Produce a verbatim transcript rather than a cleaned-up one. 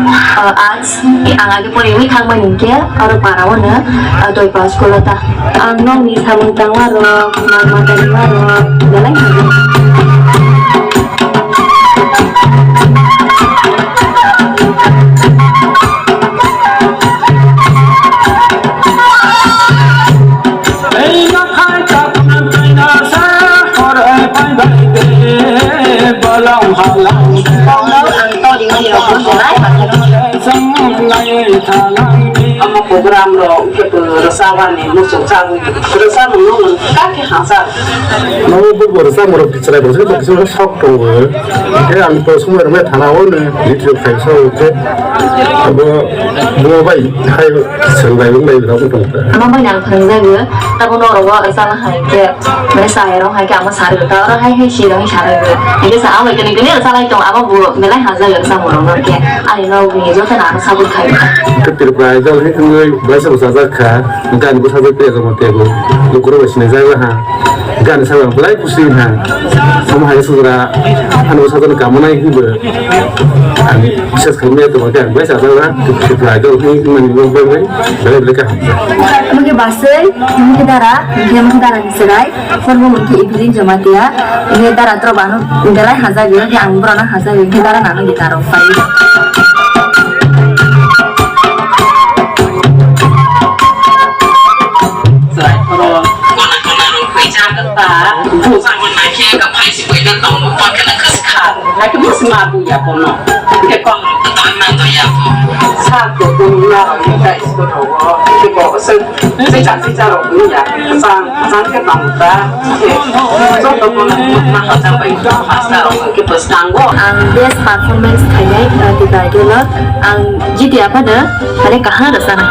Ah, arts, ang age poriwi thangmani hinkhe oro para o no, ah, doi pass school o ta. Ang nokni samung tangma rok, mal mata rima rok, belai hamjak. Ang to ringmani rok bo belai hamjak. Omo program rok khe rwchabani muchung chagwi rwchabmung no kha khe hamjak. Nogo bo rwchapmung rok chwrai bo se bo kisa sok tongo. Khe ang to somoi rwmai thana o no YouTube khai so khe abo bo bai hai chwng bai wng bai rok tong kha. Amo bai ang phwrwngjago, tabo norok o rwchapna hai khe, mane chaya rok hai khe amo sarwi ta oro hai hai si rok sarwi. Hingke sa ang bai kani kani rwchalai tong abo bo belai hamjak rwchapmung rok no khe. Ani nokni joto no ano support khai. Khe Tripura Idol hai thangwi belai se bwsajak kha. Gani bwsajak tei abo tei bo. Lukurok bai sinijak ha. Gani sabo ang belai kusi ha. Omo hai sugra ani bwsajak ni kamonai hibo. Ang bises khaimaya tongma khe ang belai sajak ha. Tripura Idol hai mani bo bai bai belai belai kha. Omo khe basai, omo khe dara, omo khe dara ni chwrai. Phone bo mungkhe Evelyn Jamatia, ini dara tro bano belai hajabi, khe ang borok no hajabi, khe dara nang guitar rok pai. Chwrai phoro. Kona kona rok khuijak ta. Busa mo naikhe ka phai si koi da tong pa kana kas kha. Naikhe busi ma bu ya kono. Khe kong. Tang na to ya to. Sa ko tu na ro ni kai si ko ro. Khe bo se. Tei chak tei chak rok wngya. Kwchang, kwchang khe tong ta. Joto bono ma hachal bai hasta rok khe bwskango. Ang best performance khainai, uh, Tibai Dolo. Ang G T A phano, hare kaham rwchana.